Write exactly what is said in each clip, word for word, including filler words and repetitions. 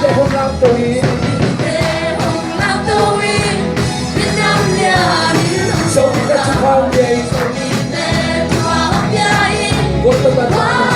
Te hong lamto hi. Zomite thupha hong pia hi. Gual tawh tan.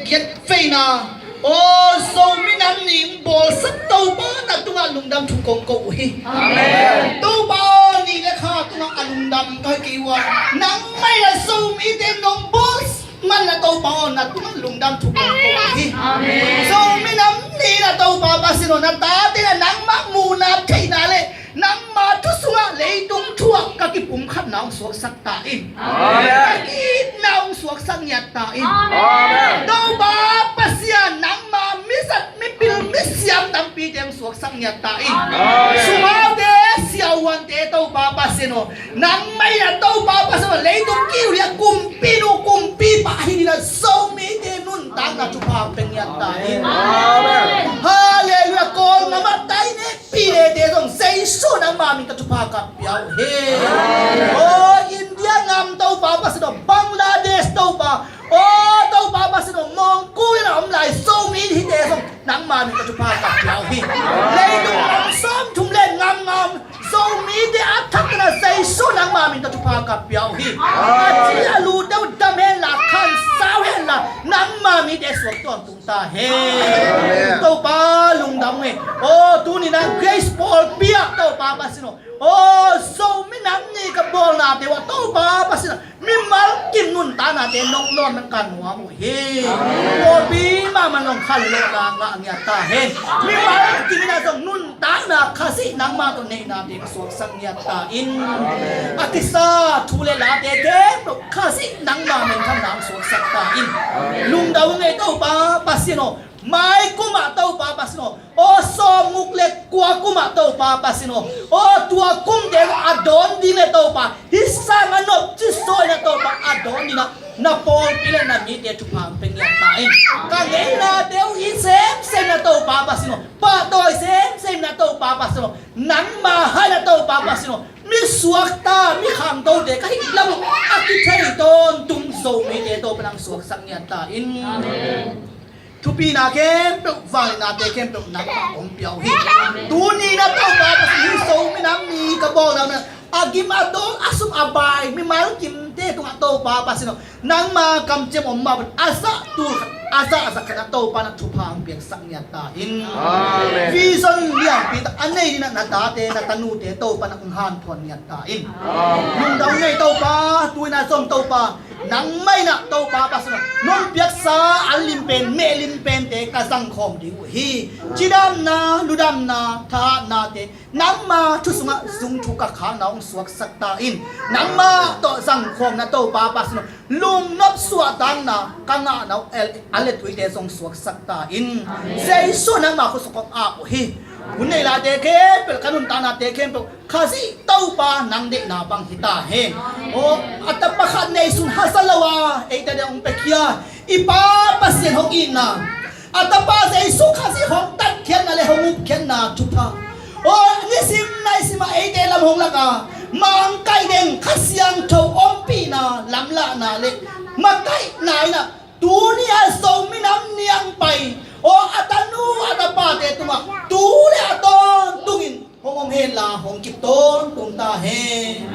Kiat veina, aw Zomi Nam Ni bawlsak Topa na tungah lungdam thu kong ko uh hi. Amen. Topa aw, ni le kha tungah a lungdam ka hi kei uh a, nangmah in a Zomite nong bawl man na Topa aw, na tungah lungdam thu kong ko uh hi. Amen. Zomi Nam Ni na Topa Pasian aw, na tate na nangmah muhna theihna le nangma thu sungah leitung thu ah ka kipumkhatna hong suaksak ta in. Amen. Ka ki-itna hong suaksak ngiat ta in. Amen. Topa Pasian, nangma mizat mipil misiam tampite hong suaksak ngiat ta in. Amen. Sumaute siahuante Topa Pasian aw, nangmah in a Topa Pasian aw, leitung kiu hi a kumpi nu kumpi pa hi ding a Zomite nuntakna thupha hong pia ngiat ta in. Amen. Halleluiah. Kawlngam ah tai ne pidete zong Jesu nangma min ka thupha ka pia uh hi. Aw India ngam Topa Pasian aw, Bangladesh Topa, aw Topa Pasian aw, Mongkul in a om lai Zomi hite zong nangma min ka thupha ka pia uh hi. Leitung ngam sawmthum le ngam ngam Zomite a thak in a Jesu nangma min ka thupha ka pia uh hi. A ci a lu deuh dam hen la, khan sau hen la, nangma mite suak tawntung ta hen. Amen. Topa lungdam nge. Aw tuni na Grace pawlpi ah Topa Pasian aw, aw Zomi Nam Ni ka bawlnate uh ah Topa Pasian aw, mimal kim nuntaknate nong lawn nang ka nuam uh hi. Pawlpi mahmah nong khanlawhna ngah ngiat ta hen. Mimal kim in a zong nuntakna Khazih nangma tawh neihnate ka suaksak ngiat ta in. A kisa thu le late khempeuh Khazih nangma minthanna hong suaksak ta in. Lungdam nge Topa Pasian aw, mai kum ah Topa Pasian aw, aw sawmguk le kua kum ah Topa Pasian aw, aw tua kumte a dawn ding le Topa, hih sang a nopci sawi na Topa a dawn ding a na pawlpi le na mite thupha hong pia ngiat ta in. Ka ngeinate uh i semsem na Topa Pasian aw, pahtawi semsem na Topa Pasian aw, nangma hai na Topa Pasian aw, mi suakta mi khangtote ka hih lam uh a kithei tawntung Zomite Topa nang suaksak ngiat ta in. Amen. Thupina khempeuh, vangliatnate khempeuh nangmah hong pia uh hi. Tuni na Topa Pasian, hih Zomi Nam Ni ka bawlna uh na a gim a dawl a sum a bai mimal kimte tungah Topa Pasian aw, nangma kamciam om mah bangin a zah tul khat, a zah a zah khat na Topa na thupha hong piaksak ngiat ta in. Amen. Vision lianpi tak a nei ding na na tate na tanute Topa na hong hanthawn ngiat ta in. Amen. Lungdam nge Topa, tu in a zong Topa, nangmah in a Topa Pasian aw, nong piaksa an lim pen, meh lim pente ka zangkhawm ding uh hi. Cidamna, ludamna, thahatnate nangma thu sungah zung thu ka khakna hong suaksak ta in. Nangmah tawh zangkhawmna Topa Pasian aw, lungnop suahtakna ka ngahna uh a letuite zong suaksak ta in. Jesu nangma khut sungah kong ap uh hi. Hun neilate khempeuh, ka nuntaknate khempeuh Khazih Topa nang deihna bang hi ta hen. Aw, a tapa khat neisun hazat lo a eite ading hong piakhia i Pa Pasian hong itna, a tapa Jesu Khazih hong tatkhiatna le hong upkhiatna thupha, aw nisim naisim a eite lam hong lak a mangkai deng Kha Siangtho ompihna lamlahna le makaihna in a tuni a Zomi Nam Ni ah pai, aw a tanu a tapate tungah tu le a tawntungin hong om hen la hong kip tawntung ta hen.